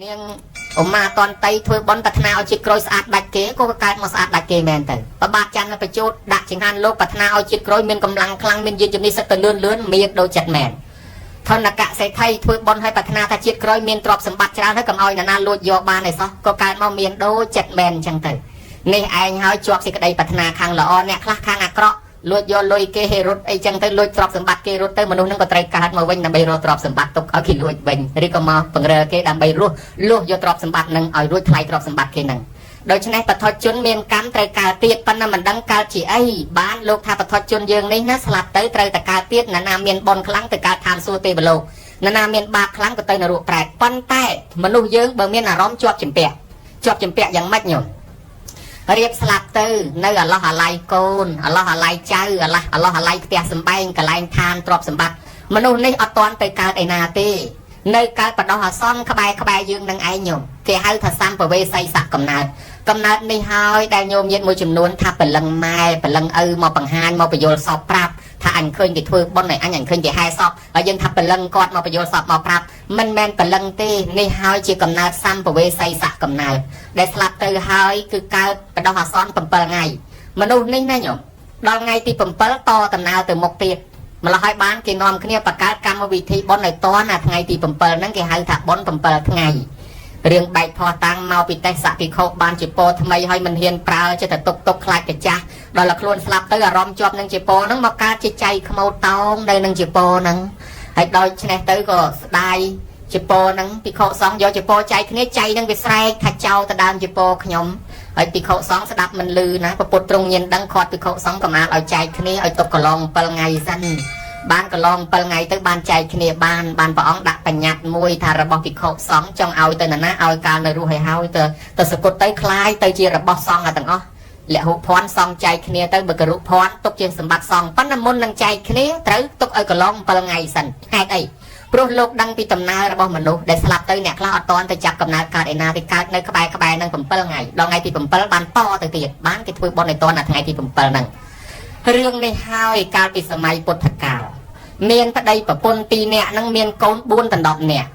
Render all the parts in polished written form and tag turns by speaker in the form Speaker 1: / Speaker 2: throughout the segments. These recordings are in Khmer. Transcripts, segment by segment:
Speaker 1: នាងអមាតន្តីធ្វើបុណ្យប្រាថ្នាឲ្យជាតិក្រួយស្អាតដាច់គេក៏កើតមកស្អាតដាច់គេមែនទៅប្របាទច័ន្ទប្រជោតដាក់ចង្ហាន់លោកប្រាថ្នាឲ្យជាតិក្រួយមានកម្លាំងខ្លាំងមានយានជំនិះសិតទៅលឿនលឿនមានដូចចិត្តមែនធនកសេដ្ឋីធ្វើបុណ្យឲ្យប្រាថ្នាថាជាតិក្រួយមានទ្រព្យសម្បត្តិច្រើនហើយកុំឲ្យនរណាលួចយកបានឯសោះក៏កើតមកមានដូចចិត្តមែនអញ្ចឹងទៅនេះឯងហើយជាប់សេចក្តីប្រាថ្នាខាងល្អអ្នកខ្លះខាងអាក្រក់លួចយកលុយគេហេរត់អីចឹងទៅលួចទ្រព្យសម្បត្តិគេរត់ទៅមនុស្សហ្នឹងក៏ត្រូវកើតមកវិញដើម្បីរកទ្រព្យសម្បត្តិទុកឲ្យគេលួចវិញឬក៏មកពង្រើគេដើម្បីរស់លួសយកទ្រព្យសម្បត្តិហ្នឹងឲ្យរួចថ្លៃទ្រព្យសម្បត្តិគេហ្នឹងដូច្នេះបឋជនមានកម្មត្រូវកើតទៀតប៉ុន្តែមិនដឹងកើតជាអីបានលោកថាបឋជនយើងនេះណាស្លាប់ទៅត្រូវតែកើតទៀតណាណាមានបុណ្យខ្លាំងទៅកើតឋានសួគ៌ទេវលោកណាណាមានបាបខ្លាំងក៏ទៅនរកប្រែតប៉ុន្តែមនុស្សយើងបើមានអារម្មណ៍ជាប់ចម្ពាក់ជាប់ចម្ពាក់យ៉ាងម៉េចញោមរៀបស្លាប់ទៅនៅអាឡោះអាល័យកូនអាឡោះអាល័យចៅអាឡោះអាឡោះអាល័យផ្ទះសម្បែងកន្លែងឋានទ្រព្យសម្បត្តិមនុស្សនេះអត់ទាន់ទៅកើតឯណាទេនៅកើតបដោះអាសន្នក្បែរក្បែរយើងនឹងឯងញោមគេហៅថាសម្ពវេសីសៈកំណើតកំណើតនេះហើយដែលញោមញាតមួយចំនួនថាព្រលឹងម៉ែព្រលឹងឪមកបង្ហាញមកបញ្យលសពប្រាប់ថាអញឃើញគេធ្វើបុណ្យឲ្យអញអញឃើញគេហែសពហើយយើងថាព្រលឹងគាត់មកបញ្យលសពមកប្រាប់មិនមែនព្រលឹងទេនេះហើយជាកំណើតសម្ពវេសីសៈកំណើតដែលស្លាប់ទៅហើយគឺកើតបដោះអាសន្ន7ថ្ងៃមនុស្សនេះណាញោមដល់ថ្ងៃទី7តដំណើរទៅមុខទៀតម្ល៉េះហើយបានគេនាំគ្នាបង្កើតកម្មវិធីបុណ្យឲ្យតណាថ្ងៃទី7ហ្នឹងគេហៅថាបុណ្យ7ថ្ងៃរឿងបែកផោះតាំងមកពីទេសៈភិក្ខុបានជាពោថ្មីហើយមិនហ៊ានប្រើចិត្តតែទុកទុកខ្លាចកាចាស់ដល់តែខ្លួនស្លាប់ទៅអារម្មណ៍ជាប់នឹងជាពោហ្នឹងមកកើតជាចៃខ្មោចតោងនៅនឹងជាពោហ្នឹងហើយដោយឆ្នេះទៅក៏ស្ដាយជាពោហ្នឹងភិក្ខុសង្ឃយកជាពោចែកគ្នាចៃហ្នឹងវាស្រែកថាចោលទៅដើមជាពោខ្ញុំហើយភិក្ខុសង្ឃស្ដាប់មិនលឺណាពពុទ្ធទ្រង់ញៀនដឹងខាត់ភិក្ខុសង្ឃកំណាលឲ្យចែកគ្នាឲ្យទុកកន្លង7ថ្ងៃសិនបានកន្លង7ថ្ងៃទៅបានចែកគ្នាបានបានព្រះអង្គដាក់បញ្ញត្តិមួយថារបស់ភិក្ខុសង្ឃចង់ឲ្យទៅណាណាឲ្យកាលនៅរស់ឲ្យហើយទៅទៅសគត់ទៅคล้ายទៅជារបស់សង្ឃទាំងអស់លហុភ័ណ្ឌសង្ឃចែកគ្នាទៅបើករុភ័ណ្ឌទុកជាសម្បត្តិសង្ឃប៉ុន្តែមុននឹងចែកគ្នាត្រូវទុកឲ្យកន្លង7ថ្ងៃសិនហេតុអីព្រោះលោកដឹងពីដំណើររបស់មនុស្សដែលស្លាប់ទៅអ្នកខ្លះអត់តន់ទៅចាប់កំណើតកើតឯណាទេកើតនៅក្បែរក្បែរនឹង7ថ្ងៃដល់ថ្ងៃទី7បានតទៅទៀតបានគេធ្វើបុណ្យឲ្យតន់ដល់ថ្ងៃទី7ហ្នឹងរឿងនេះហើយកាលពីសម័យពុទ្ធកាលមានប្តីប្រពន្ធ2នាក់ហ្នឹងមានកូន4ដល់10នាក់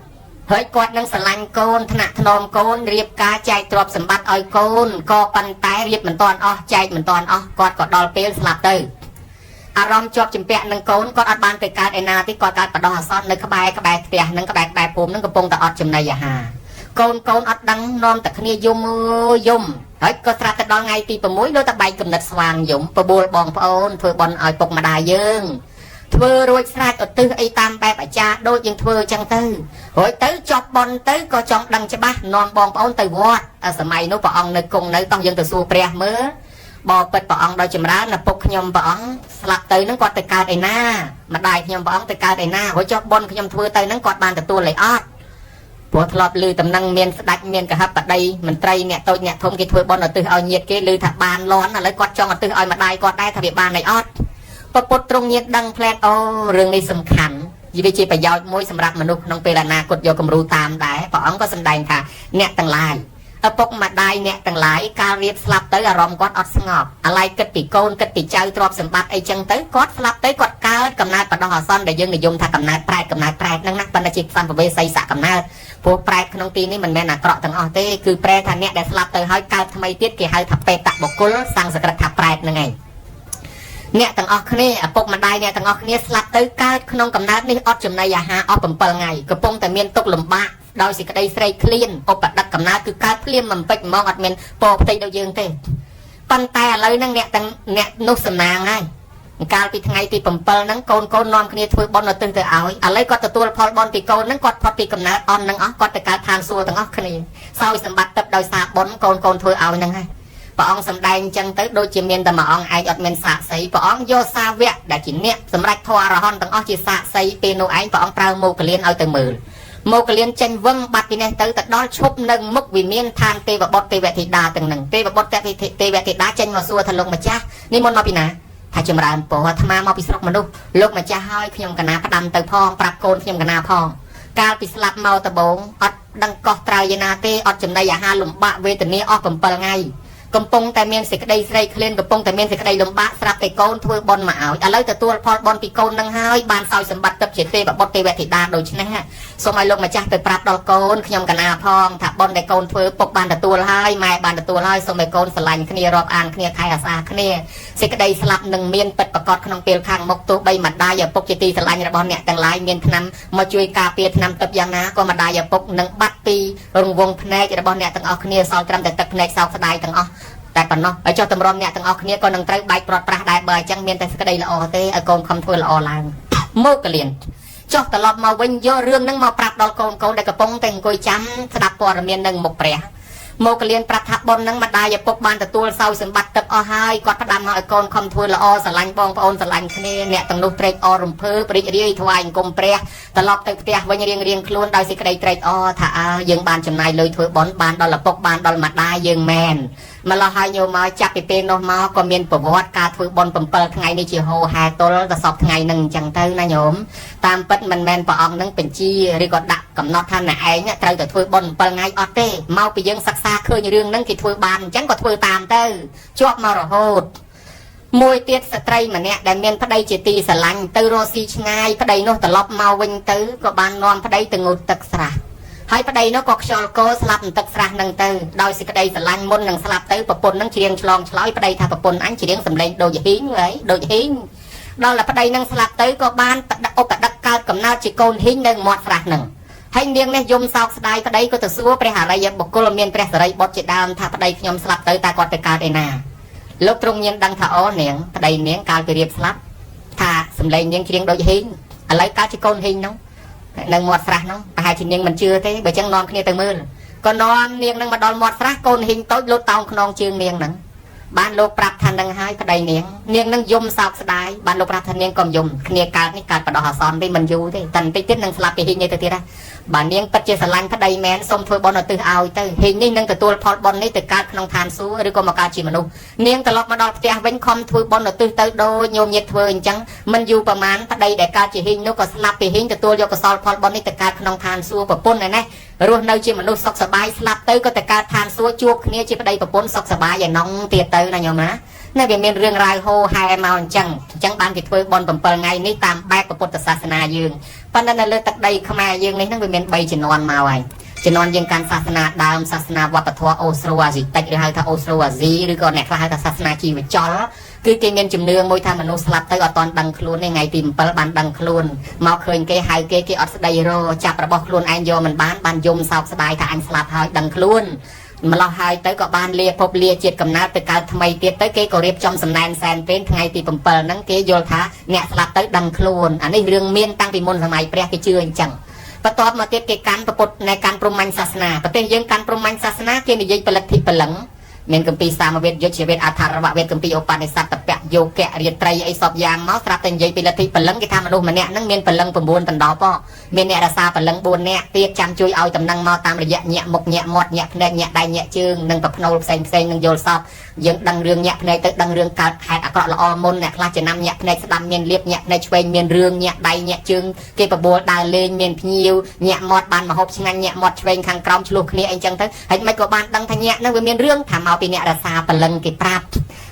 Speaker 1: ហើយគាត់នឹងស្រឡាញ់កូនថ្នាក់ថ្នមកូនរៀបការចែកទ្រព្យសម្បត្តិឲ្យកូនក៏ប៉ុន្តែរៀបមិនតាន់អស់ចែកមិនតាន់អស់គាត់ក៏ដល់ពេលស្លាប់ទៅអារម្មណ៍ជាប់ចម្ពាក់នឹងកូនគាត់អត់បានទៅកើតឯណាទេគាត់កើតបដោះអាសន្ននៅក្បែរក្បែរផ្ទះនឹងក្បែរក្បែរភូមិនឹងកំពុងតែអត់ចំណីអាហារកូនកូនអត់ដឹងនាំតែគ្នាយំយំហើយក៏ស្រាប់តែដល់ថ្ងៃទី6លោកតែបែកកំណត់ស្វាងយំបបួលបងប្អូនធ្វើបុណ្យឲ្យពុកម្ដាយយើងធ្វើរួចស្រេចឧទ្ទិសអីតាមបែបអាចារ្យដូចយើងធ្វើអញ្ចឹងទៅរួចទៅចប់បុណ្យទៅក៏ចង់ដឹងច្បាស់នាំបងប្អូនទៅវត្តសម័យនោះព្រះអង្គនៅគង់នៅតោះយើងទៅសួរព្រះមើលបបិទ្ធព្រះអង្គដោយចម្រើនឪពុកខ្ញុំព្រះអង្គស្លាប់ទៅនឹងគាត់ទៅកើតឯណាម្ដាយខ្ញុំព្រះអង្គទៅកើតឯណារួចចុះបុណ្យខ្ញុំធ្វើទៅនឹងគាត់បានទទួលអីអត់ព្រោះធ្លាប់ឮតំណែងមានស្ដេចមានកហបតីមន្ត្រីអ្នកតូចអ្នកធំគេធ្វើបុណ្យឧទ្ទិសឲ្យញាតិគេឮថាបានលន់ឥឡូវគាត់ចង់ឧទ្ទិសឲ្យម្ដាយគាត់ដែរថាវាបានអីអត់ពពុទ្ធទ្រង់ញាតដឹងផ្លែតអូរឿងនេះសំខាន់វាជាប្រយោជន៍មួយសម្រាប់មនុស្សក្នុងពេលអនាគតយកគំរូតាមដែរព្រះអង្គក៏សម្ដែងថាអ្នកទាំងឡាយឪពុកម្ដាយអ្នកទាំងឡាយកាលរៀបស្លាប់ទៅអារម្មណ៍គាត់អត់ស្ងប់អាឡ័យគិតពីកូនគិតពីចៅទ្រព្យសម្បត្តិអីចឹងទៅគាត់ស្លាប់ទៅគាត់កើតកំណើតបដោះអាសន្នដែលយើងនិយមថាកំណើតប្រែតកំណើតប្រែតហ្នឹងណាប៉ុន្តែជាសម្ភវេសីសៈកំណើតព្រោះប្រែតក្នុងទីនេះមិនមែនអាក្រក់ទាំងអស់ទេគឺប្រែថាអ្នកដែលស្លាប់ទៅហើយកើតថ្មីទៀតគេហៅថាបេតបុគ្គលសំស្ក្រឹតថាប្រែតហ្នឹងឯងអ្នកទាំងអស់គ្នាឪពុកម្ដាយអ្នកទាំងអស់គ្នាស្លាប់ទៅកើតក្នុងកំណើតនេះអត់ចំណីអាហារអស់7ថ្ងៃកំពុងតែមានទុក្ខលំបាកដោយសេចក្តីស្រេកឃ្លានឧបដឹកកំណើតគឺកើតភ្លាមមិនពេចហ្មងអត់មានពរផ្ទៃដូចយើងទេប៉ុន្តែឥឡូវហ្នឹងអ្នកទាំងអ្នកនោះសំណាងហើយកាលពីថ្ងៃទី7ហ្នឹងកូនកូននាំគ្នាធ្វើបុណ្យឧទ្ទិសទៅឲ្យឥឡូវគាត់ទទួលផលបុណ្យពីកូនហ្នឹងគាត់ផុតពីកំណើតអន់ហ្នឹងអស់គាត់ទៅកើតឋានសួគ៌ទាំងអស់គ្នាសោយសម្បត្តិទឹកដោយសារបុណ្យកូនកូនធ្វើឲ្យហ្នឹងហើយព្រះអង្គសម្ដែងអញ្ចឹងទៅដូចជាមានតែមួយអង្គឯងអត់មានសាក្សីព្រះអង្គយកសាវកដែលជាអ្នកសម្រាប់ធម៌អរហន្តទាំងអស់ជាសាក្សីពេលនោះឯងព្រះអង្គប្រើមោគលានឲ្យទៅមើលមោគលានចេញវឹងបាត់ពីនេះទៅទៅដល់ឈប់នៅមុខវិមានឋានទេវបុត្រទេវធីតាទាំងនឹងទេវបុត្រទេវធីតាចេញមកសួរថាលោកម្ចាស់នេះមុនមកពីណាថាចម្រើនពរអាត្មាមកពីស្រុកមនុស្សលោកម្ចាស់ហើយខ្ញុំកណាផ្ដាំទៅផងប្រាប់កូនខ្ញុំកណាផងកាលពីស្លាប់មកដបងអត់ដឹងកោះត្រើយណាទេអត់ចំណីអាហារលំបាកវេទនាអស់7ថ្ងៃកំពុងតែមានសេចក្តីស្រេកឃ្លានកំពុងតែមានសេចក្តីលំបាកស្រាប់តែកូនធ្វើបុណ្យមកឲ្យឥឡូវទទួលផលបុណ្យពីកូននឹងហើយបានសោយសម្បត្តិទឹកជាទេវបុត្រទេវធីតាដូច្នេះ សូមឲ្យលោកម្ចាស់ទៅប្រាប់ដល់កូនខ្ញុំកណាផងថាបុណ្យដែលកូនធ្វើពុកបានទទួលហើយម៉ែបានទទួលហើយសូមឲ្យកូនស្រឡាញ់គ្នារាប់អានគ្នាថែអាសាគ្នាសេចក្តីស្លាប់នឹងមានពិតប្រាកដក្នុងពេលខាងមុខទោះបីម្ដាយឪពុកជាទីស្រឡាញ់របស់អ្នកទាំងឡាយមានថ្នាំមកជួយការពារថ្នាំទឹកយ៉ាងណាក៏ម្ដាយឪពុកនឹងបាត់ពីរង្វង់ភ្នែករបស់អ្នកទាំងអស់គ្នាសល់ត្រឹមតែទឹកភ្នែកសោកស្ដាយទាំងអស់តែប៉ុណ្ណោះហើយចុះតម្រាំអ្នកទាំងអស់គ្នាក៏នឹងត្រូវបែកព្រាត់ប្រាសដែរបើអញ្ចឹងមានតែសេចក្តីល្អទេឲ្យកូនខំធ្វើល្អឡើងមកកលៀនចុះត្រឡប់មកវិញយករឿងហ្នឹងមកប្រាប់ដល់កូនកូនដែលកំពុងតែអង្គុយចាំស្ដាប់ព័ត៌មាននឹងមុខព្រះមកកលៀនប្រាប់ថាបុណ្យហ្នឹងម្ដាយឪពុកបានទទួលសោយសម្បត្តិទឹកអស់ហើយគាត់ផ្ដាំមកឲ្យកូនខំធ្វើល្អស្រឡាញ់បងប្អូនស្រឡាញ់គ្នាអ្នកទាំងនោះត្រេកអររំភើបរីករាយថ្វាយអង្គមព្រះត្រឡប់ទៅផ្ទះវិញរៀងរៀងខ្លួនដោយសេចក្តីត្រេកអរថាអើយើងបានចំណាយលុយធ្វើបុណ្យបានដល់ឪពុកបានដល់ម្ដាយយើងមែនម្ល៉េះហើយញោមមកចាប់ពីពេលនោះមកក៏មានប្រវត្តិការធ្វើបុណ្យ7ថ្ងៃនេះជាហោហែទល់ដល់សពថ្ងៃនឹងអញ្ចឹងទៅណាញោមតាមពិតមិនមែនព្រះអង្គនឹងបញ្ជាឬក៏ដាក់កំណត់ថាអ្នកឯងត្រូវតែធ្វើបុណ្យ7ថ្ងៃអត់ទេមកពីយើងសិក្សាឃើញរឿងហ្នឹងគេធ្វើបានអញ្ចឹងក៏ធ្វើតាមទៅជាប់មករហូតមួយទៀតស្ត្រីម្នាក់ដែលមានប្តីជាទីស្រឡាញ់ទៅរកស៊ីឆ្ងាយប្តីនោះត្រឡប់មកវិញទៅក៏បាននាំប្តីទៅងូតទឹកស្រះហើយប្តីនោះក៏ខ្យល់កោស្លាប់ទឹកស្រះនឹងទៅដោយសេចក្តីស្រឡាញ់មុននឹងស្លាប់ទៅប្រពន្ធនឹងច្រៀងឆ្លងឆ្លើយប្តីថាប្រពន្ធអញច្រៀងសម្លេងដូចហ៊ីងហើយដូចហ៊ីងដល់តែប្តីនឹងស្លាប់ទៅក៏បានឧបដឹកកើតកំណើតជាកូនហ៊ីងនៅមាត់ស្រះនឹងហើយនាងនេះយំសោកស្ដាយប្តីក៏ទៅសួរព្រះអរិយបុគ្គលមានព្រះសិរីបុត្រជាដើមថាប្តីខ្ញុំស្លាប់ទៅតើគាត់ទៅកើតឯណាលោកទ្រង់ញៀនដឹងថាអូនាងប្តីនាងកាលពីរៀបស្លាប់ថាសម្លេងនាងច្រៀងដូចហ៊ីងឥឡូវកើតជាកូនហ៊ីងនោះនៅមាត់ស្រះនោះប្រហែលជានាងមិនជឿទេបើចឹងនាំគ្នាទៅមើលក៏នាំនាងនឹងមកដល់មាត់ស្រះកូនហ៊ីងតូចលោតតោងខ្នងជើងនាងហ្នឹងបានលោកប្រាប់ថានឹងហើយប្តីនាងនាងនឹងយំសោកស្ដាយបានលោកប្រាប់ថានាងកុំយំគ្នាកើតនេះកើតបដោះអាសន្នទេមិនយូរទេតែបន្តិចទៀតនឹងស្លាប់ពីហ៊ីងនេះទៅទៀតណាបើនាងពិតជាស្រឡាញ់ប្តីមែនសូមធ្វើបុណ្យឧទ្ទិសឲ្យទៅហ៊ីងនេះនឹងទទួលផលបុណ្យនេះទៅកើតក្នុងឋានសួគ៌ឬក៏មកកើតជាមនុស្សនាងត្រឡប់មកដល់ផ្ទះវិញខំធ្វើបុណ្យឧទ្ទិសទៅដូចញោមញាតធ្វើអញ្ចឹងមិនយូរប្រមាណប្តីដែលកើតជាហ៊ីងនោះក៏ស្លាប់ពីហ៊ីងទទួលយកកុសលផលបុណ្យនេះទៅកើតក្នុងឋានសួគ៌ប្រពន្ធឯនេះរស់នៅជាមនុស្សសុខសប្បាយស្លាប់ទៅក៏ទៅកើតឋានសួគ៌ជួបគ្នាជាប្តីប្រពន្ធសុខសប្បាយឯណងទៀតទៅណាញោមណានេះវាមានរឿងរ៉ាវហូហែមកអញ្ចឹងអញ្ចឹងបានគេធ្វើបុណ្យ7ថ្ងៃនេះតាមបែបពុទ្ធសាសនាយើងប៉ុន្តែនៅលើទឹកដីខ្មែរយើងនេះហ្នឹងវាមាន3ជំនាន់មកហើយជំនាន់យើងកាន់សាសនាដើមសាសនាវប្បធម៌អូស្រូអាស៊ីតិចឬហៅថាអូស្រូអាស៊ីឬក៏អ្នកខ្លះហៅថាសាសនាជីវចលគឺគេមានជំនឿមួយថាមនុស្សស្លាប់ទៅអត់ទាន់ដឹងខ្លួនទេថ្ងៃទី7បានដឹងខ្លួនមកឃើញគេហៅគេគេអត់ស្ដីរចាប់របស់ខ្លួនឯងយកមិនបានបានយំសោកស្ដាយថាអញស្លាប់ហើយដឹងខ្លួនម្លោះហើយទៅក៏បានលាភពលាជាតិកំណើតទៅកើតថ្មីទៀតទៅគេក៏រៀបចំសំណែនសែនព្រេនថ្ងៃទី7ហ្នឹងគេយល់ថាអ្នកស្លាប់ទៅដឹងខ្លួនអានេះរឿងមានតាំងពីមុនសម័យព្រះគេជឿអញ្ចឹងបន្ទាប់មកទៀតគេកាន់ពុទ្ធនៃកាន់ព្រហ្មញ្ញសាសនាប្រទេសយើងកាន់ព្រហ្មញ្ញសាសនាគេនិយាយផលិតធិពលឹងមានគម្ពីរសាមវេទយុទ្ធវេទអថរវវេទគម្ពីរឧបនិស្សតពៈយោគៈរាត្រីអីសពយ៉ាងមកស្រាប់តែនិយាយពីលទ្ធិពលឹងគេថាមនុស្សម្នាក់ហ្នឹងមានពលឹង9ដណ្ដប់មានអ្នករក្សាពលឹង4នាក់ទៀតចាំជួយឲ្យតំណែងមកតាមរយៈញាក់មុខញាក់មាត់ញាក់ភ្នែកញាក់ដៃញាក់ជើងនិងប្រផ្នូលផ្សេងផ្សេងនឹងយល់សពយើងដឹងរឿងញាក់ភ្នែកទៅដឹងរឿងកើតហេតុអាក្រក់ល្អមុនអ្នកខ្លះចំណាំញាក់ភ្នែកស្ដាំមានលៀបញាក់ភ្នែកឆ្វេងមានរឿងញាក់ដៃញាក់ជើងគេបបួលដើរលេងមានភ្ញៀវញាក់មាត់បានមហូបឆ្ងាញ់ញាក់មាត់ឆ្វេងខាងក្រោមឆ្លោះគ្នាអីចឹងទៅហើយមិនក៏បានដឹងថាញាក់ហ្នឹងវាមានរឿងថាមកពីអ្នករក្សាពលឹងគេប្រាប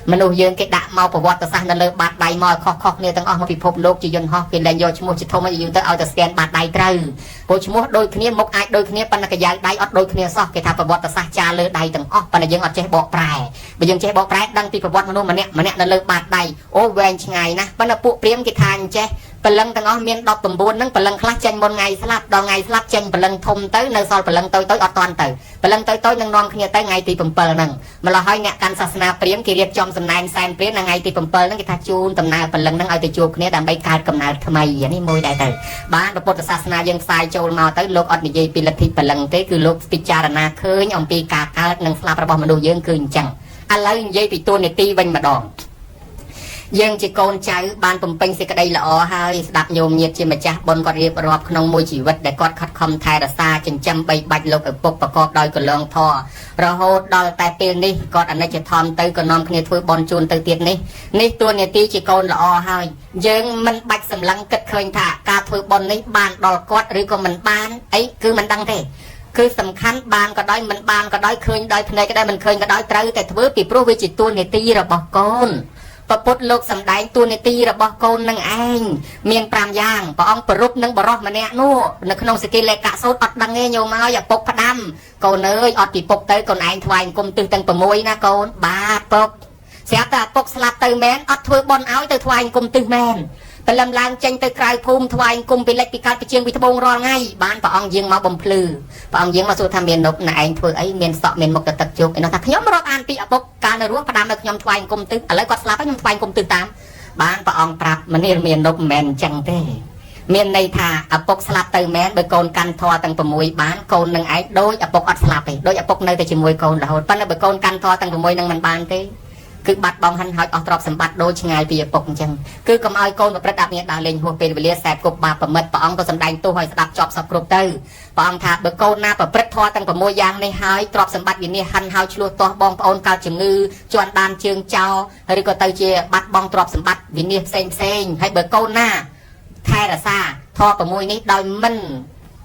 Speaker 1: ់មនុស្សយើងគេដាក់មកប្រវត្តិសាស្ត្រនៅលើបាតដៃមកខុសខុសគ្នាទាំងអស់មកពិភពលោកជាយន្តហោះគេលែងយកឈ្មោះជាធំឲ្យយូរទៅឲ្យតែស្កេនបាតដៃត្រូវព្រោះឈ្មោះដូចគ្នាមុខអាចដូចគ្នាប៉ុន្តែកាយដៃអត់ដូចគ្នាសោះគេថាប្រវត្តិសាស្ត្រចាលើដៃទាំងអស់ប៉ុន្តែយើងអត់ចេះបកប្រែបើយើងចេះបកប្រែដឹងពីប្រវត្តិមនុស្សម្នាក់ម្នាក់នៅលើបាតដៃអូវែងឆ្ងាយណាស់ប៉ុន្តែពួកព្រាហ្មណ៍គេថាអញ្ចេះពលឹងទាំងអស់មាន19ហ្នឹងពលឹងខ្លះចេញមុនថ្ងៃស្លាប់ដល់ថ្ងៃស្លាប់ចេញពលឹងធំទៅនៅសល់ពលឹងតូចតូចអត់តាន់ទៅពលឹងតូចតូចនឹងនាំគ្នាទៅថ្ងៃទី7ហ្នឹងម្ល៉េះហើយអ្នកកាន់សាសនាព្រាហ្មណ៍គេរៀបចំសំណែនសែនព្រាហ្មណ៍នៅថ្ងៃទី7ហ្នឹងគេថាជូនដំណើរពលឹងហ្នឹងឲ្យទៅជួបគ្នាដើម្បីកើតកំណើតថ្មីនេះមួយដែរទៅបានពុទ្ធសាសនាយើងផ្សាយចូលមកទៅលោកអត់និយាយពីលទ្ធិពលឹងទេគឺលោកពិចារណាឃើញអំពីការកើតនិងស្លាប់របស់មនុស្សយើងគឺអញ្ចឹងឥឡូវនិយាយពីតួនាទីវិញម្ដងយើងជាកូនចៅបានបំពេញសេចក្តីល្អហើយស្ដាប់ញោមញាតជាម្ចាស់បុណ្យគាត់រៀបរាប់ក្នុងមួយជីវិតដែលគាត់ខិតខំថែរក្សាចិញ្ចឹមបីបាច់លោកឪពុកប្រកបដោយកលងធម៌រហូតដល់តែពេលនេះគាត់អនិច្ចធម៌ទៅក៏នាំគ្នាធ្វើបុណ្យជូនទៅទៀតនេះនេះតួនាទីជាកូនល្អហើយយើងមិនបាច់សម្លឹងគិតឃើញថាការធ្វើបុណ្យនេះបានដល់គាត់ឬក៏មិនបានអីគឺមិនដឹងទេគឺសំខាន់បានក៏ដោយមិនបានក៏ដោយឃើញដោយភ្នែកក៏ដោយមិនឃើញក៏ដោយត្រូវតែធ្វើពីព្រោះវាជាតួនាទីរបស់កូន ពពុទ្ធលោកសំដែងតួនាទីរបស់កូននឹងឯងមាន5យ៉ាងព្រះអង្គប្រពនឹងបរោះម្នាក់នោះនៅក្នុងសកិលេកសូត្រអត់ដឹងទេញោមហើយឪពុកផ្ដាំកូនអើយអត់ពីពុកទៅកូនឯងថ្វាយអង្គមទិសទាំង6ណាកូនបាទពុកស្រាប់តែឪពុកស្លាប់ទៅមែនអត់ធ្វើបន់ឲ្យទៅថ្វាយអង្គមទិសមែនព្រលឹមឡើងចេញទៅក្រៅភូមិថ្វាយអង្គមពីលិចពីកើតពីជាងពីត្បូងរាល់ថ្ងៃបានព្រះអង្គយាងមកបំភ្លឺព្រះអង្គយាងមកសួរថាមាននប់ណែឯងធ្វើអីមានសក់មានមុខទៅទឹកជោគឯនោះថាខ្ញុំរាប់អានពីឪពុកកាលនៅរស់ផ្ដាំឲ្យខ្ញុំថ្វាយអង្គមទិសឥឡូវគាត់ស្លាប់ហើយខ្ញុំថ្វាយអង្គមទិសតាមបានព្រះអង្គប្រាប់មនាលមាននប់មិនមែនអញ្ចឹងទេមានន័យថាឪពុកស្លាប់ទៅមែនបើកូនកាន់ធម៌ទាំង6បានកូននឹងឯងដូចឪពុកអត់ស្លាប់ទេដូចឪពុកនៅតែជាមួយកូនរហូតប៉ុន្តែបើកូនកាន់ធម៌ទាំង6នឹងមិនបានទេគឺបាត់បង់ហិនហោចអស់ទ្រព្យសម្បត្តិដូចឆ្ងាយពីឪពុកអញ្ចឹងគឺកុំឲ្យកូនប្រព្រឹត្តអភិដើរលេងហួសពេលវេលាសែបគប់បាបប្រមិតព្រះអង្គក៏សម្ដែងទោសឲ្យស្ដាប់ចប់សពគ្រប់ទៅព្រះអង្គថាបើកូនណាប្រព្រឹត្តធម៌ទាំង6យ៉ាងនេះហើយទ្រព្យសម្បត្តិវិនាសហិនហោចឆ្លោះទាស់បងប្អូនកើតជំងឺជន់ដានជើងចោលឬក៏ទៅជាបាត់បង់ទ្រព្យសម្បត្តិវិនាសផ្សេងផ្សេងហើយបើកូនណាថែរក្សាធម៌6នេះដោយមិន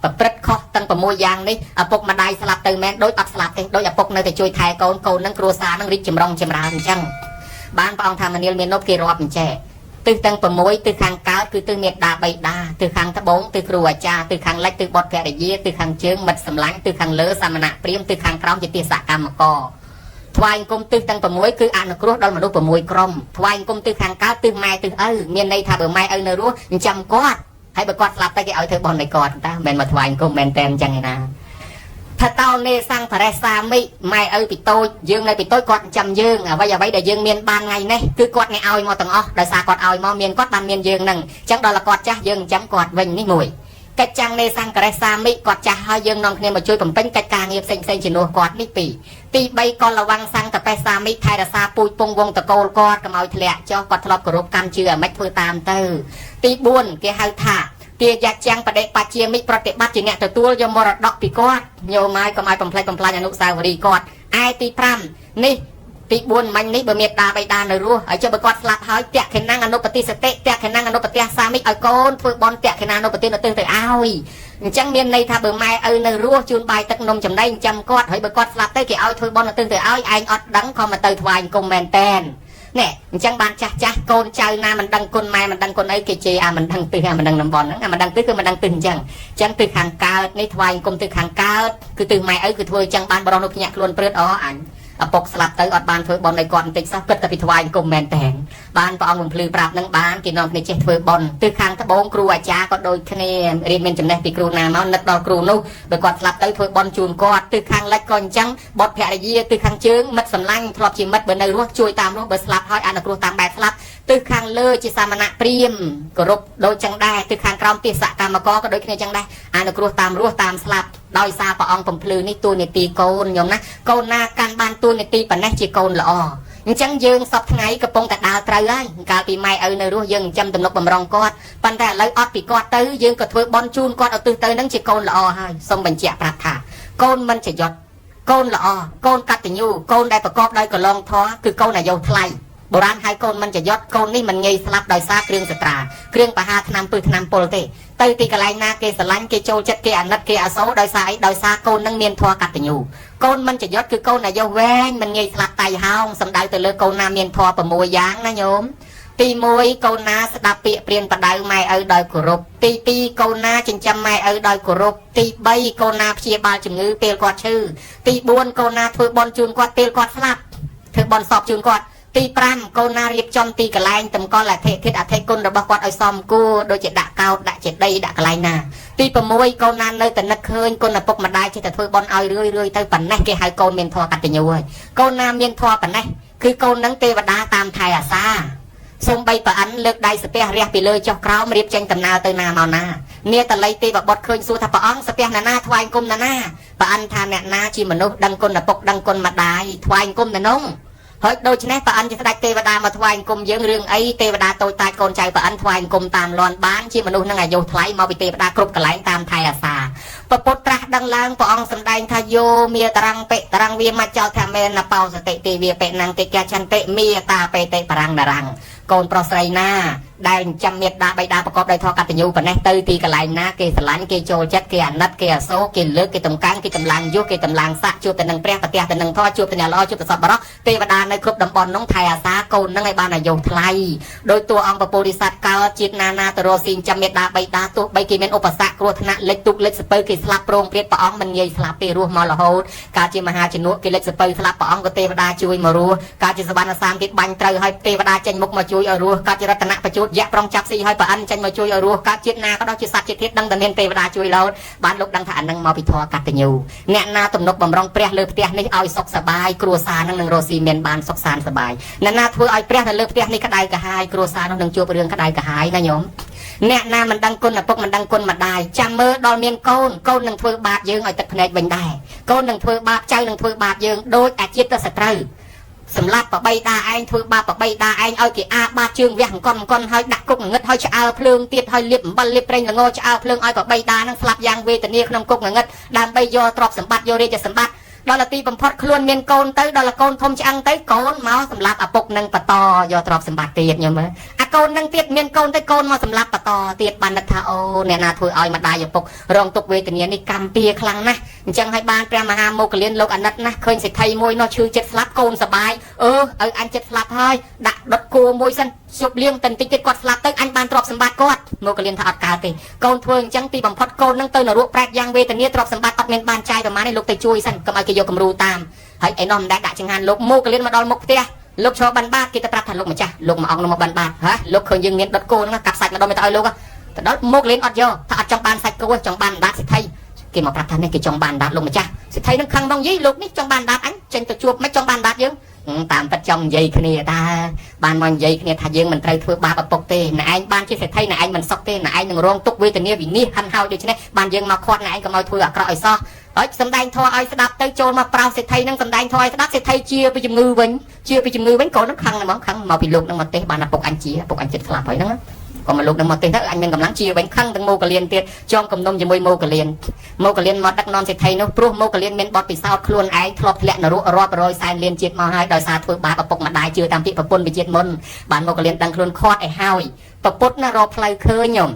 Speaker 1: ប្រព្រឹត្តខុសទាំង6យ៉ាងនេះឪពុកម្ដាយស្លាប់ទៅមែនដូចអត់ស្លាប់ទេដូចឪពុកនៅតែជួយថែកូនកូននឹងគ្រួសារនឹងរីកចម្រុងចម្រើនអញ្ចឹងបានព្រះអង្គថាមនាលមាននប់គេរាប់អញ្ចេះទិសទាំង6ទិសខាងកើតគឺទិសមេដាបៃតាទិសខាងត្បូងទិសគ្រូអាចារ្យទិសខាងលិចទិសបុត្រភរិយាទិសខាងជើងមិត្តសម្លាញ់ទិសខាងលើសមណៈព្រាហ្មណ៍ទិសខាងក្រោមជាទិសកម្មករថ្វាយអង្គមទិសទាំង6គឺអនុគ្រោះដល់មនុស្ស6ក្រុមថ្វាយអង្គមទិសខាងកើតទិសម៉ែទិសឪមានន័យថាបើម៉ែឪនៅរស់ចិញ្ចឹមគាត់ហើយបើគាត់ស្លាប់ទៅគេឲ្យធ្វើបុណ្យឲ្យគាត់តាមិនមែនមកថ្វាយអង្គមមែនតែនអញ្ចឹងឯណាថាតោនេសង្ភរេសាមិម៉ែឪពីតូចយើងនៅពីតូចគាត់ចាំយើងអ្វីអ្វីដែលយើងមានបានថ្ងៃនេះគឺគាត់អ្នកឲ្យមកទាំងអស់ដោយសារគាត់ឲ្យមកមានគាត់បានមានយើងនឹងអញ្ចឹងដល់គាត់ចាស់យើងចាំគាត់វិញនេះមួយកិច្ចចាំងនេសង្ករេសាមិគាត់ចាស់ហើយយើងនាំគ្នាមកជួយបំពេញកិច្ចការងារផ្សេងផ្សេងជំនួសគាត់នេះពីរទី3កលវੰសង្កបេសាមិថែរក្សាពូជពងវងតកូលគាត់កុំឲ្យធ្លាក់ចុះគាត់ធ្លាប់គោរពកម្មជឿអាម៉េចធ្វើតាមទៅទី4គេហៅថាទាយចាំងបដិបជាមិប្រតិបត្តិជាអ្នកទទួលយកមរតកពីគាត់ញោមហើយកុំឲ្យបំផ្លិចបំផ្លាញអនុស្សាវរីយ៍គាត់ឯទី5នេះទី4មិញនេះបើមេដាបៃតានៅរស់ហើយចុះបើគាត់ស្លាប់ហើយតក្ខិណងអនុបតិសតិតក្ខិណងអនុបទះសាមិឲ្យកូនធ្វើបន់តក្ខិណានុបតិនៅទិសទៅឲ្យអញ្ចឹងមានន័យថាបើម៉ែឪនៅរស់ជូនបាយទឹកនំចំណីចិញ្ចឹមគាត់ហើយបើគាត់ស្លាប់ទៅគេឲ្យធ្វើបន់នៅទិសទៅឲ្យឯងអត់ដឹងក៏មកទៅថ្វាយអង្គមមែនតែននេះអញ្ចឹងបានចាស់ចាស់កូនចៅណាមិនដឹងគុណម៉ែមិនដឹងគុណអីគេជេរអាមិនដឹងទិសអាមិនដឹងតំបន់ហ្នឹងអាមិនដឹងទិសគឺមិនដឹងទិសអញ្ចឹងអញ្ចឹងទិសខាងកើតនេះថ្វាយអង្គមទិសខាងកើតគឺទិសម៉ែឪគឺធ្វើអញ្ចឹងបានបរោះនោះភ្ញាក់ខ្លួនព្រឺតអអញឪពុកស្លាប់ទៅអត់បានធ្វើបុណ្យឲ្យគាត់បន្តិចសោះគិតតែពីថ្វាយអង្គមមែនតែនបានព្រះអង្គបំភ្លឺប្រាប់នឹងបានគេនាំគ្នាចេះធ្វើបុណ្យទិសខាងត្បូងគ្រូអាចារ្យក៏ដូចគ្នារៀនមានចំណេះពីគ្រូណាមកនឹកដល់គ្រូនោះបើគាត់ស្លាប់ទៅធ្វើបុណ្យជូនគាត់ទិសខាងលិចក៏អញ្ចឹងបុត្រភរិយាទិសខាងជើងមិត្តសម្លាញ់ធ្លាប់ជាមិត្តបើនៅរស់ជួយតាមរស់បើស្លាប់ហើយអនុគ្រោះតាមបែបស្លាប់ទិសខាងលើជាសមណៈព្រាហ្មណ៍គោរពដូចចឹងដែរទិសខាងក្រោមទិសកម្មករក៏ដូចគ្នាចឹងដែរអនុគ្រោះតាមរស់តាមស្លាប់ដោយសារព្រះអង្គបំភ្លឺនេះតួនាទីកូនញោមណាកូនណាកាន់បានតួនាទីប៉ុណ្ណេះជាកូនល្អអញ្ចឹងយើងសពថ្ងៃកំពុងតែដើរត្រូវហើយកាលពីម៉ែឪនៅរស់យើងចិញ្ចឹមទំនុកបំរុងគាត់ប៉ុន្តែឥឡូវអត់ពីគាត់ទៅយើងក៏ធ្វើបន់ជូនគាត់ឲ្យទិសទៅនឹងជាកូនល្អហើយសូមបញ្ជាក់ប្រាប់ថាកូនមិនចយត់កូនល្អកូនកតញ្ញូកូនដែលប្រកបដោយកលងធម៌គឺកូនអាយុថ្លៃបុរាណហៅកូនមិនចយត់កូននេះមិនងាយស្លាប់ដោយសារគ្រឿងសត្រាគ្រឿងបហាថ្នាំពឹសថ្នាំពុលទេទៅទីកន្លែងណាគេស្រឡាញ់គេចូលចិត្តគេអាណិតគេអាសូរដោយសារអីដោយសារកូននឹងមានធម៌កតញ្ញូកូនមិនចយត់គឺកូនអាយុវែងមិនងាយស្លាប់តៃហោងសំដៅទៅលើកូនណាមានធម៌6យ៉ាងណាញោមទី1កូនណាស្ដាប់ពាក្យព្រានបដៅម៉ែឪដោយគោរពទី2កូនណាចិញ្ចឹមម៉ែឪដោយគោរពទី3កូនណាព្យាបាលជំងឺពេលគាត់ឈឺទី4កូនណាធ្វើបុណ្យជូនគាត់ពេលគាត់ស្លាប់ធ្វើបុណ្យសពជូនគាត់ទី5កូនណារៀបចំទីកន្លែងតម្កល់អធិធាតុអធិគុណរបស់គាត់ឲ្យសមគួរដូចជាដាក់កោតដាក់ចេតិយដាក់កន្លែងណាទី6កូនណានៅតែនឹកឃើញគុណឪពុកម្ដាយចេះតែធ្វើបុណ្យឲ្យរឿយរឿយទៅប៉ុណ្ណេះគេហៅកូនមានធម៌កតញ្ញូហើយកូនណាមានធម៌ប៉ុណ្ណេះគឺកូននឹងទេវតាតាមថែអាសាសូម្បីប្រអិនលើកដៃស្ពះរះពីលើចុះក្រោមរៀបចេញដំណើរទៅណាមកណានាតល័យទេវបុត្រឃើញសួរថាព្រះអង្គស្ពះណាណាថ្វាយគុំណាណាប្រអិនថាអ្នកណាជាមនុស្សដឹងគុណឪពុកដឹងគុណម្ដាយថ្វាយគុំណានងហើយដូច្នេះប្រអិនជាស្ដេចទេវតាមកថ្វាយអង្គមយើងរឿងអីទេវតាតូចតាចកូនចៅប្រអិនថ្វាយអង្គមតាមលន់បានជាមនុស្សនឹងអាយុថ្លៃមកពីទេវតាគ្រប់កន្លែងតាមថែអាសាពពុទ្ធត្រាស់ដឹងឡើងព្រះអង្គសម្ដែងថាយោមេតរੰបិតរੰវាមច្ចោថាមេនបោសតិទេវាបិណੰតិកាចន្តិមេតាបេតិបរੰនរੰកូនប្រុសស្រីណា ដែលចិញ្ចឹមមេត្តាបិតាប្រកបដោយធម៌កតញ្ញូប៉ុណ្ណេះទៅទីកន្លែងណាគេស្រឡាញ់គេចូលចិត្តគេអាណិតគេអាសូរគេលើកគេតម្កើងគេតម្លើងយុះគេតម្លើងស័ក្តិជួបទៅនឹងព្រះប្រទះទៅនឹងធម៌ជួបទៅអ្នកល្អជួបទៅសប្បុរសទេវតានៅគ្រប់តំបន់នោះថែអាសាកូននឹងឲ្យបានអាយុថ្លៃដោយតួអង្គពពោធិសត្វកើតជាតិណាណាទៅរកស៊ីចិញ្ចឹមមេត្តាបិតាទោះបីគេមានឧបសគ្គគ្រោះថ្នាក់លិចទូកលិចសពៅគេស្លាប់ប្រងព្រាតព្រះអង្គមិនងាយស្លាប់ទេរស់មករហូតកើតជាមហាជំនួសគេលិចសពៅស្លាប់ព្រះអង្គក៏ទេវតាជួយមករស់កើតជាសវណ្ណសាមគេបាញ់ត្រូវឲ្យទេវតាចេញមុខមកជួយឲ្យរស់កើតជារតនៈបច្ចុតយៈប្រុងចាប់ស៊ីឲ្យប្រអិនចេញមកជួយឲ្យរស់កើតជាតិណាក៏ដោយជាសត្វជាធាតុដឹងតែមានទេវតាជួយលោតបានលោកដឹងថាអានឹងមកពីធម៌កតញ្ញូអ្នកណាទំនុកបំរុងព្រះលើផ្ទះនេះឲ្យសុខសប្បាយគ្រួសារនឹងនឹងរស់ស៊ីមានបានសុខសាន្តសប្បាយអ្នកណាធ្វើឲ្យព្រះនៅលើផ្ទះនេះក្តៅក្រហាយគ្រួសារនោះនឹងជួបរឿងក្តៅក្រហាយណាញោមអ្នកណាមិនដឹងគុណឪពុកមិនដឹងគុណម្ដាយចាំមើលដល់មានកូនកូននឹងធ្វើបាបយើងឲ្យទឹកភ្នែកវិញដែរកូននឹងធ្វើបាបចៅនឹងធ្វើបាបយើងដូចអាជាតិសត្រូវសម្លាប់បបីតាឯងធ្វើបាបបបីតាឯងឲ្យគេអាបាតជើងវះអង្គន់អង្គន់ហើយដាក់គុកងងឹតហើយឆ្អើភ្លើងទៀតហើយលាបអំបិលលាបប្រេងល្ងឆ្អើភ្លើងឲ្យបបីតានឹងស្លាប់យ៉ាងវេទនាក្នុងគុកងងឹតដើម្បីយកទ្រព្យសម្បត្តិយករាជសម្បត្តិដល់ទីបំផុតខ្លួនមានកូនទៅដល់កូនធំឆ្អឹងទៅកូនមកសម្លាប់ឪពុកនឹងបន្តយកទ្រព្យសម្បត្តិទៀតញោមមើលអាកូននឹងទៀតមានកូនទៅកូនមកសម្លាប់បន្តទៀតបាននឹកថាអូអ្នកណាធ្វើឲ្យម្ដាយឪពុករងទុក្ខវេទនានេះកម្មពៀខ្លាំងណាស់អញ្ចឹងឲ្យបានព្រះមហាមោគលានលោកអាណិតណាស់ឃើញសេដ្ឋីមួយនោះឈឺចិត្តស្លាប់កូនសបាយអឺឲ្យអញចិត្តស្លាប់ហើយដាក់ដុតគោមួយសិនជប់លៀងតែបន្តិចទៀតគាត់ស្លាប់ទៅអញបានទ្រព្យសម្បត្តិគាត់មោគលានថាអត់កើតទេកូនធ្វើអញ្ចឹងទីបំផុតកូននឹងទៅនរកប្រែតយ៉ាងវេទនាទ្រព្យសម្បត្តិអត់មានបានចាយប្រហែលទេលោកទៅជួយសិនកុំឲ្យគេយកគំរូតាមហើយឯនោះមិនដែលដាក់ចង្ហាន់លោកមោគលានមកដល់មុខផ្ទះលោកឈរបានបាតគេទៅប្រាប់ថាលោកម្ចាស់លោកមួយអង្គនោះមកបានបាតហ៎លោកឃើញយើងមានដុតគោហ្នឹងកាប់សាច់មកដល់មិនទៅឲ្យលោកទៅដល់មោគលានអត់យកថាអត់ចង់បានសាច់គោចង់បានដាតសិទ្ធិគេមកប្រាប់ថានេះគេចង់បានដាតលោកម្ចាស់សិទ្ធិនឹងខឹងមកយីលោកនេះចង់បានដាតអញចេញទៅជួបមិនចង់បានដាតយើងតាមពិតចង់និយាយគ្នាតាបានមកនិយាយគ្នាថាយើងមិនត្រូវធ្វើបាបឪពុកទេណែឯងបានជាសេដ្ឋីណែឯងមិនសុខទេណែឯងនឹងរងទុក្ខវេទនាវិនិច្ឆ័យហិនហោចដូច្នេះបានយើងមកខាត់ណែឯងកុំឲ្យធ្វើអាក្រក់ឲ្យសោះហើយសំដែងធម៌ឲ្យស្ដាប់ទៅចូលមកប្រោសសេដ្ឋីនឹងសំដែងធម៌ឲ្យស្ដាប់សេដ្ឋីជាពីជំងឺវិញជាពីជំងឺវិញកូននឹងខឹងហ្មងខឹងមកពីលោកនឹងមកទេបានឪពុកអញជាឪពុកអញចិត្តស្លាប់ហើយហ្នឹងក៏មកលោកនឹងមកទេទៅអញមានកម្លាំងជាវិញខឹងទាំងមោកលៀនទៀតចងគំនុំជាមួយមោកលៀនមោកលៀនមកដឹកនាំសេដ្ឋីនោះព្រោះមោកលៀនមានបទពិសោធន៍ខ្លួនឯងធ្លាប់ធ្លាក់នរករាប់រយសែនលានជាតិមកហើយដោយសារធ្វើបាបឪពុកម្ដាយជឿតាមពាក្យប្រពន្ធវិជាតិមុនបានមោកលៀនដឹងខ្លួនខាត់ឲ្យហើយប្រពុតណារកផ្លូវឃើញញោម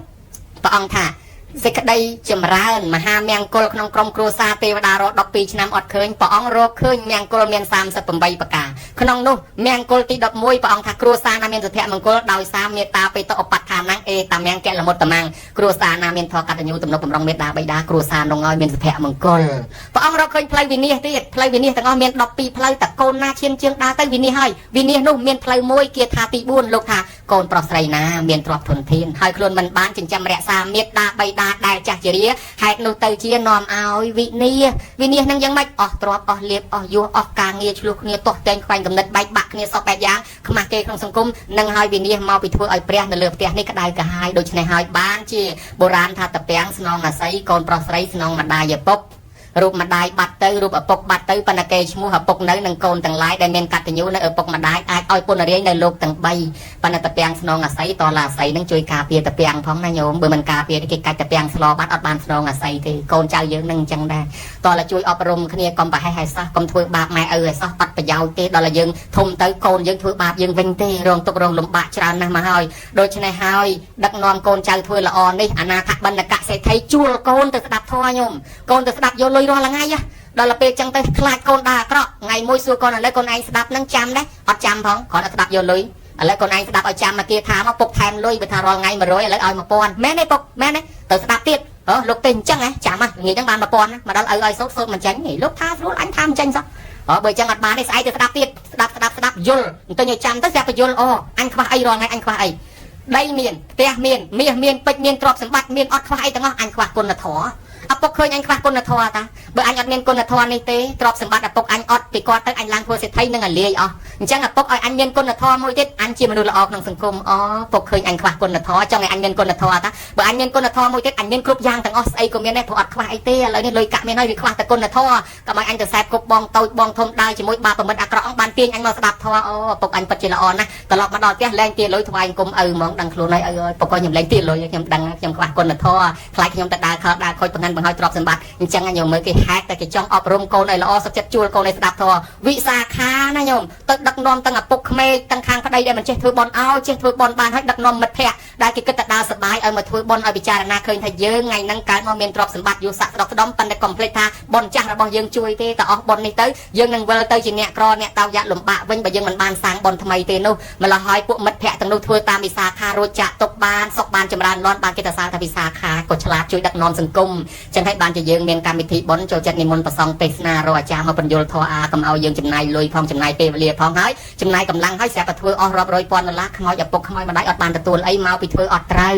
Speaker 1: ព្រះអង្គថាសេចក្តីចម្រើនមហាមង្គលក្នុងក្រុមគ្រួសារទេវតារក12ឆ្នាំអត់ឃើញព្រះអង្គរកឃើញមង្គលមាន38ប្រការក្នុងនោះមង្គលទី11ព្រះអង្គថាគ្រួសារណាមានសុភមង្គលដោយសារមេត្តាបេតុឧបដ្ឋានំអេតាមង្គលមុត្តមង្គគ្រួសារណាមានធម៌កតញ្ញូទំនុកបំរុងមេត្តាបិតាគ្រួសារនោះឲ្យមានសុភមង្គលព្រះអង្គរកឃើញផ្លូវវិនិច្ឆ័យទៀតផ្លូវវិនិច្ឆ័យទាំងអស់មាន12ផ្លូវតកូនណាឈានជើងដើរទៅវិនិច្ឆ័យហើយវិនិច្ឆ័យនោះមានផ្លូវមួយគាថាទី4លោកថាកូនប្រុសស្រីណាមានទ្រព្យធនធានហើយខ្លួនមិនបានចិញ្ចឹមរក្សាមេត្តាបិតាដែលចាស់ជរាហេតុនោះទៅជានាំឲ្យវិនិច្ឆ័យវិនិច្ឆ័យនឹងយ៉ាងម៉េចអស់ទ្រព្យអស់លៀបអស់យោអស់ការងារឆ្លោះគ្នាទាស់តែងខ្វែងកំណត់បែកបាក់គ្នាសពបែបយ៉ាងខ្មាស់គេក្នុងសង្គមនឹងឲ្យវិនិច្ឆ័យមកពីធ្វើឲ្យព្រះនៅលើផ្ទះនេះក្តៅក្រហាយដូច្នេះហើយបានជាបុរាណថាតាពាំងស្នងអាស័យកូនប្រុសស្រីស្នងម្ដាយឪពុករូបម្ដាយបាត់ទៅរូបឪពុកបាត់ទៅប៉ុន្តែគេឈ្មោះឪពុកនៅនឹងកូនទាំងឡាយដែលមានកតញ្ញូនៅឪពុកម្ដាយអាចឲ្យពុនរាយនៅលោកទាំង3ប៉ុន្តែតាពាំងស្នងអាស័យតឡាអាស័យនឹងជួយការពារតាពាំងផងណាញោមបើមិនការពារគេកាច់តាពាំងស្លបាត់អត់បានស្នងអាស័យទេកូនចៅយើងនឹងអញ្ចឹងដែរតឡាជួយអប់រំគ្នាកុំប្រហែសឲ្យសោះកុំធ្វើបាបម៉ែឪឲ្យសោះអត់ប្រយោជន៍ទេដល់តែយើងធំទៅកូនយើងធ្វើបាបយើងវិញទេរងទុក្ខរងលំបាកច្រើនណាស់មកហើយដូច្នេះហើយដឹកនាំកូនចៅធ្វើល្អនេះអនាថបណ្ឌកសេដ្ឋីជួលកូនទៅស្ដាប់ធម៌ញោមកូនទៅស្ដាប់យកលុយរាល់ថ្ងៃដល់ពេលចឹងទៅខ្លាចកូនដើរអាក្រក់ថ្ងៃមួយសួរកូនឥឡូវកូនឯងស្ដាប់នឹងចាំដែរអត់ចាំផងគ្រាន់តែស្ដាប់យកលុយឥឡូវកូនឯងស្ដាប់ឲ្យចាំមកគេថាមកពុកថែមលុយបើថារាល់ថ្ងៃ100ឥឡូវឲ្យ1000មែនទេពុកមែនទេទៅស្ដាប់ទៀតអឺលោកទេអញ្ចឹងហ៎ចាំហ៎ងាយហ្នឹងបាន1000មកដល់ឪឲ្យសូត្រសូត្រមិនចាញ់លោកថាស្រួលអញថាមិនចាញ់សោះអើបើចឹងអត់បានទេស្អែកទៅស្ដាប់ទៀតស្ដាប់ស្ដាប់ស្ដាប់យល់បន្តិចឲ្យចាំទៅស្រាប់តែយល់អូអញខ្វះអីរាល់ថ្ងៃអញខ្វះអីដីមានផ្ទះមានមាសមានពេជ្រមានទ្រព្យសម្បត្តិមានអត់ខ្វះអីទាំងអស់អញខ្វះគុណធម៌ឪពុកឃើញអញខ្វះគុណធម៌តាបើអញអត់មានគុណធម៌នេះទេទ្រព្យសម្បត្តិឪពុកអញអត់ពីគាត់ទៅអញឡើងធ្វើសេដ្ឋីនឹងអាលាយអស់អញ្ចឹងឪពុកឲ្យអញមានគុណធម៌មួយទៀតអញជាមនុស្សល្អក្នុងសង្គមអូពុកឃើញអញខ្វះគុណធម៌ចង់ឲ្យអញមានគុណធម៌តាបើអញមានគុណធម៌មួយទៀតអញមានគ្រប់យ៉ាងទាំងអស់ស្អីក៏មានដែរព្រោះអត់ខ្វះអីទេឥឡូវនេះលុយកាក់មានហើយវាខ្វះតែគុណធម៌កុំឲ្យអញទៅសែបគប់បងតូចបងធំដើរជាមួយបាបប្រមិតអាក្រក់បានទាញអញមកស្ដាប់ធម៌អូឪពុកអញពិតជាល្អណាស់ត្រឡប់មកដល់ផ្ទះលែងទាលុយថ្វាយអង្គមឪហ្មងដឹងខ្លួនហើយឪអើយពុកក៏ខ្ញុំលែងទាលុយខ្ញុំដឹងខ្ញុំខ្វះគុណធម៌ខ្លាចខ្ញុំទៅដើរខលដើរខូចបង្ហាញបង្ហើយទ្រព្យសម្បត្តិអញ្ចឹងញោមមើលគេហេតុតែគេចង់អប់រំកូនឲ្យល្អសុខចិត្តជួលកូនឲ្យស្ដាប់ធម៌វិសាខាណាញោមទៅដឹកនាំទាំងឪពុកក្មេកទាំងខាងប្តីដែលមិនចេះធ្វើបន់ឲ្យចេះធ្វើបន់បានហើយដឹកនាំមិត្ត ត្តភ័ក្តិដែលគេគិតតែដើរសប្បាយឲ្យមកធ្វើបុណ្យឲ្យពិចារណាឃើញថាយើងថ្ងៃហ្នឹងកើតមកមានទ្រព្យសម្បត្តិយូរស័ក្តិស្ដុកស្ដំប៉ុន្តែកុំភ្លេចថាបុណ្យចាស់របស់យើងជួយទេតអស់បុណ្យនេះទៅយើងនឹងវិលទៅជាអ្នកក្រអ្នកតោយៈលំបាកវិញបើយើងមិនបានសាងបុណ្យថ្មីទេនោះម្ល៉េះហើយពួកមិត្តភ័ក្តិទាំងនោះធ្វើតាមវិសាខារួចចាក់ទុកបានសុខបានចម្រើនលាន់បានគេទៅសាងថាវិសាខាក៏ឆ្លាតជួយដឹកនាំសង្គមចឹងហើយបានជាយើងមានកម្មវិធីបុណ្យចូលចិត្តនិមន្តប្រសង់ទេសនារកអាចារ្យមកបញ្យលធម៌អាកុំឲ្យយើងចំណាយលុយផងចំណាយពេលវេលាផងហើយចំណាយកម្លាំងហើយស្រាប់តែធ្វើអស់រាប់រយពាន់ដុល្លារខ្មោចឪពុកខ្មោចម្ដាយអត់បានទទួលអីមកពីធ្វើអត់ត្រូវ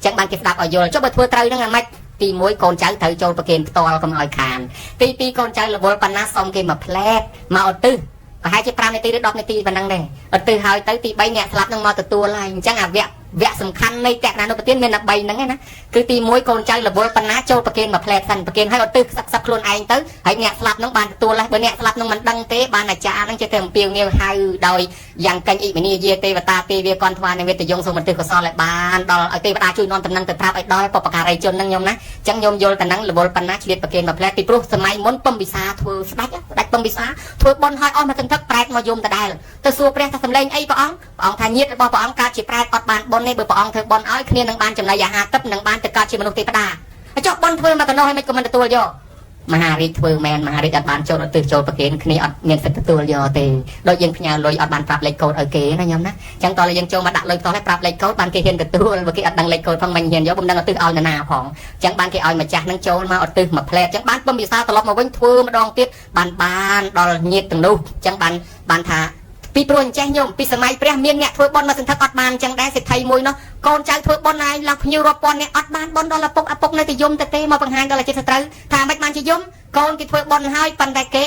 Speaker 1: ចឹងបានគេស្ដាប់ឲ្យយល់ចុះបើធ្វើត្រូវហ្នឹងអាម៉េចទី1កូនចៅត្រូវចូលប្រគេនផ្ទាល់កុំឲ្យខានទី2កូនចៅរវល់ប៉ុណ្ណាសុំគេមកផ្លែតមកឧទ្ទិសប្រហែលជា5នាទីឬ10នាទីប៉ុណ្ណឹងដែរឧទ្ទិសហើយទៅទី3អ្នកស្លាប់នឹងមកទទួលហើយអញ្ចឹងអាវគ្គវគ្គសំខាន់នៃតក្កណានុប្រទានមានតែ3ហ្នឹងឯណាគឺទី1កូនចៅរវល់ប៉ុណ្ណាចូលប្រគេនមួយផ្លែតសិនប្រគេនហើយឧទ្ទិសសឹកសឹកខ្លួនឯងទៅហើយអ្នកស្លាប់ហ្នឹងបានទទួលហើយបើអ្នកស្លាប់ហ្នឹងមិនដឹងទេបានអាចារ្យហ្នឹងចេះតែអំពាវនាវហៅដោយយ៉ាងកេញអ៊ិមនីយាទេវតាទេវាកនថ្វានិវេតយងសូមឧទ្ទិសកុសលឲ្យបានដល់ឲ្យទេវតាជួយនាំតំណែងទៅប្រាប់ឲ្យដល់បុព្វការីជនហ្នឹងខ្ញុំណាអញ្ចឹងខ្ញុំយល់តំណែងរវល់ប៉ុណ្ណាឆ្លៀតប្រគេនមួយផ្លែតពីព្រោះសម័យមុនពំវិសាធ្វើស្ដេចស្ដេចពំវិសាធ្វើបុណ្យឲ្យអស់មកសន្ធឹកប្រែតមកយំដដែលទៅសួរព្រះថាសម្លេងអីព្រះអង្គព្រះអង្គថាញាតិរបស់ព្រះអង្គកើតជាប្រែតអត់បានបុណ្យទេបើព្រះអង្គធ្វើបុណ្យឲ្យគ្នានឹងបានចំណីអាហារទឹកនឹងបានទៅកើតជាមនុស្សទេវតាចុះបុណ្យធ្វើមកកណ្ដោះឲ្យមិនក៏មិនទទួលយកមហារាជធ្វើមែនមហារាជអត់បានចូលឧទ្ទិសចូលប្រគេនគ្នាអត់មានសិទ្ធិទទួលយកទេដូចយើងផ្ញើលុយអត់បានប្រាប់លេខកូដឲ្យគេណាញោមណាអញ្ចឹងតោះយើងចូលមកដាក់លុយផ្ទាល់ឲ្យប្រាប់លេខកូដបានគេហ៊ានទទួលបើគេអត់ដឹងលេខកូដផងមិនហ៊ានយកមិនដឹងឧទ្ទិសឲ្យនរណាផងអញ្ចឹងបានគេឲ្យម្ចាស់នឹងចូលមកឧទ្ទិសមួយផ្លែតអញ្ចឹងបានពំវិសាត្រឡប់មកវិញធ្វើម្ដងទៀតបានដល់ញាតិទាំងនោះអញ្ចឹងបានថាពីព្រោះអញ្ចេះញោមពីសម័យព្រះមានអ្នកធ្វើបុណ្យមកសន្ធឹកអត់បានអញ្ចឹងដែរសេដ្ឋីមួយនោះកូនចៅធ្វើបុណ្យឯងឡើងភ្ញៀវរាប់ពាន់អ្នកអត់បានបុណ្យដល់ឪពុកឪពុកនៅតែយំទៅទេមកបង្ហាញដល់អាជីពសត្រូវថាមិនបានជាយំកូនគេធ្វើបុណ្យហើយប៉ុន្តែគ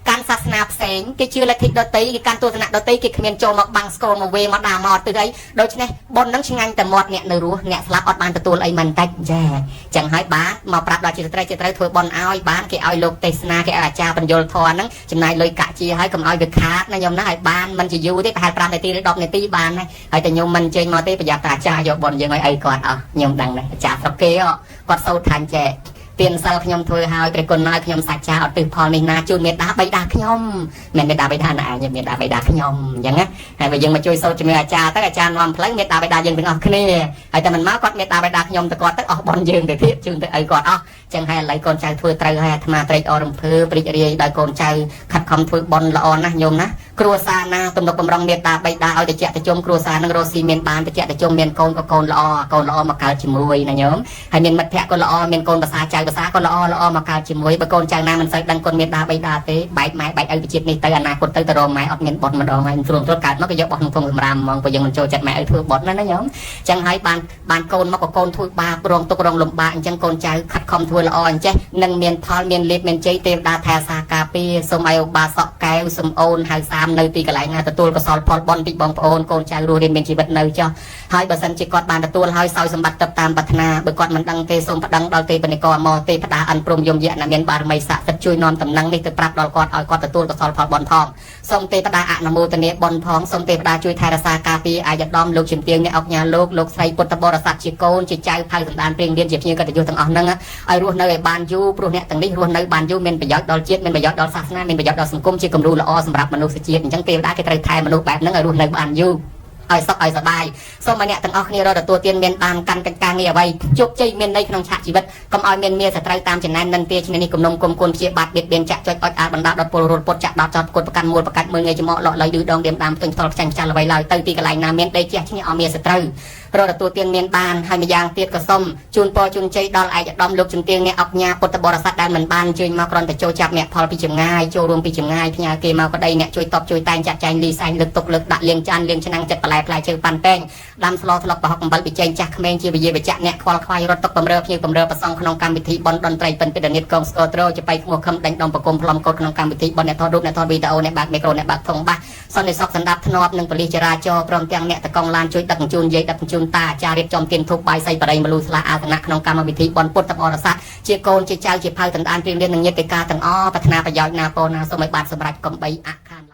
Speaker 1: េកាន់សាសនាផ្សេងគេជឿលទ្ធិដតីគេកាន់ទស្សនៈដតីគេគ្មានចូលមកបាំងស្គរមកវេមកដាមកទិសអីដូច្នេះបុណ្យនឹងឆ្ងាញ់តែមាត់អ្នកនៅរស់អ្នកស្លាប់អត់បានទទួលអីមិនតិចចាចឹងហើយបាទមកប្រាប់ដល់ជាស្ត្រីជាត្រូវធ្វើបុណ្យឲ្យបានគេឲ្យលោកទេសនាគេឲ្យអាចារ្យបញ្យលធម៌ហ្នឹងចំណាយលុយកាក់ជាឲ្យកុំឲ្យវាខាតណាញោមណាឲ្យបានមិនជាយូរទេប្រហែល5នាទីឬ10នាទីបានហើយតែញោមមិនចេញមកទេប្រយ័ត្នតែអាចារ្យយកបុណ្យយើងឲ្យអីគាត់អស់ញោមដឹងដែរអាចារ្យស្រុកគេគាត់សូត្រថាញ់ចែកទានសិលខ្ញុំធ្វើឲ្យព្រះគុណឲ្យខ្ញុំសច្ចាឧទ្ទិសផលនេះណាជូនមេដាបៃតាខ្ញុំមិនមេដាបៃតាណាឯងមេដាបៃតាខ្ញុំអញ្ចឹងណាហើយបើយើងមកជួយសូត្រជាមួយអាចារ្យទៅអាចារ្យនាំផ្លូវមេដាបៃតាយើងទាំងអស់គ្នាហើយតែមិនមកគាត់មេដាបៃតាខ្ញុំទៅគាត់ទៅអស់បុណ្យយើងទៅទៀតជូនទៅឲ្យគាត់អស់ចឹងហើយឥឡូវកូនចៅធ្វើត្រូវហើយអាត្មាត្រេកអររំភើបរីករាយដោយកូនចៅខិតខំធ្វើបុណ្យល្អណាស់ញោមណាគ្រួសារណាទំនុកបំរុងមេតាបៃតាឲ្យតិចតិជុំគ្រួសារនឹងរស់ស៊ីមានបានតិចតិជុំមានកូនក៏កូនល្អកូនល្អមកកើតជាមួយណាញោមហើយមានមិត្តភក្តិក៏ល្អមានកូនភាសាចៅភាសាក៏ល្អល្អមកកើតជាមួយបើកូនចៅណាមិនសូវដឹងគុណមេតាបៃតាទេបែកម៉ែបែកឪវិជាតិនេះទៅអនាគតទៅទៅរកម៉ែអត់មានបុណ្យម្ដងហើយស្រួលស្រួលកើតមកក៏យកបោះក្នុងធុងសម្រាមហ្មងព្រោះយើងមិនចូលចិត្តម៉ែឪធ្វើបុណ្យណាណាញោមចឹងហើយបានកូនមកក៏កូនធ្វើបាបរងទុក្ករងលំបាកអញ្ចឹងកូនចៅខិតខំធ្វើល្អអញ្ចេះនឹងមានផលមានលេបមានជ័យទេវតាថែសាការពារសូមឲ្យឧបាសកកែវសូមអូនហៅសាមនៅទីកន្លែងណាទទួលកុសលផលបុណ្យពីបងប្អូនកូនចៅរស់រានមានជីវិតនៅចុះហើយបើសិនជាគាត់បានទទួលហើយសោយសម្បត្តិទឹកតាមប្រាថ្នាបើគាត់មិនដឹងទេសូមប្តឹងដល់ទេពនិកមកទេផ្ដាអិនព្រំយមយៈណាមានបារមីស័ក្តិសិទ្ធិជួយនាំតំណែងនេះទៅប្រាប់ដល់គាត់ឲ្យគាត់ទទួលកុសលផលបុណ្យផងសូមទេវតាអនុមោទនាបុណ្យផងសូមទេវតាជួយថែរក្សាការពារអាយដាមលោកជំទាវអ្នកអុកញ៉ាលោកលោកស្រីពុទ្ធបរិស័ទជាកូនជាចៅផៅសន្តានព្រៀងរៀនជាភ្ញៀវកិត្តិយសទាំងអស់ហ្នឹងឲ្យរស់នៅឲ្យបានយូរព្រោះអ្នកទាំងនេះរស់នៅបានយូរមានប្រយោជន៍ដល់ជាតិមានប្រយោជន៍ដល់សាសនាមានប្រយោជន៍ដល់សង្គមជាគំរូល្អសម្រាប់មនុស្សជាតិអញ្ចឹងទេវតាគេត្រូវថែមនុស្សបែបហ្នឹងឲ្យរស់នៅបានយូរឲ្យសុខឲ្យសប្បាយសូមឲ្យអ្នកទាំងអស់គ្នារកទទួលទានមានបានកាន់កិច្ចការងារអ្វីជោគជ័យមានន័យក្នុងឆាកជីវិតកុំឲ្យមានមាសត្រូវតាមចំណែននិន្ទាឈ្នះនេះគំនុំគុំគុណព្យាបាទបៀតបៀនចាក់ចុចអុចអាលបណ្ដាដុតពលរលពុតចាក់ដោតចោតគុតប្រកាន់មូលប្រកាច់មើលងាយច្មោកលក់លៃឌឺដងដៀមដាមផ្ទុញផ្ទល់ផ្ចាញ់ផ្ចាល់អ្វីឡើយទៅទីកន្លែងណាមានដីជះឈ្នះអមាសត្រូវរកទទួលទានមានបានហើយម្យ៉ាងទៀតក៏សូមជូនពរជូនជ័យដល់ឯកឧត្តមលោកជំទាវអ្នកអុកញ៉ាពុទ្ធបរិស័ទដែលមិនបានអញ្ជើញមកគ្រាន់តែចូលចាប់អ្នកផលពីចម្ងាយចូលរួមពីចម្ងាយផ្ញើគេមកក្តីអ្នកជួយតបជួយតែងចាត់ចែងលីសែងលើកទុកលើកដាក់លាងចានលាងឆ្នាំងចិត្តបន្លែផ្លែឈើប៉ាន់ពេងដាំស្លស្លុកប្រហុកអំបិលប៊ីចេងចាស់ក្មេងជាវិយាវិជ្ជៈអ្នកខ្វល់ខ្វាយរត់ទុកបំរើភ្ញៀវបំរើប្រសងក្នុងកម្មវិធីបុណ្យតន្ត្រីពិនពិនិតកងស្គរត្រចបៃខ្មោះខំដេញដុំប្រគុំផ្លុំកូតក្នុងកម្មវិធីបុណ្យអ្នកថតរូបអ្នកថតវីដេអូអ្នកបើកមីក្រូអ្នកបើកធុងបាសសន្តិសុខសន្តាប់ធ្នាប់និងប៉ូលីសចរាចរណ៍ព្រមទាំងអ្នកតកងឡានជួយដឹកជញ្ជូនយាយដឹកជញ្ជូនតាអាចារ្យរៀបចំទានធូបបាយសីបរិយមលូស្លាអាសនៈក្នុងកម្មវិធីបុណ្យពុទ្ធបរិស័ទជាកូនជាចៅជាផៅតណ្ដានព្រៀងលៀននិងញាតិកាទាំងអស់ប្រាថ្នាប្រយោជន៍ណាពោណាសូមឲ្យបានសម្រេចកំបីអខាន។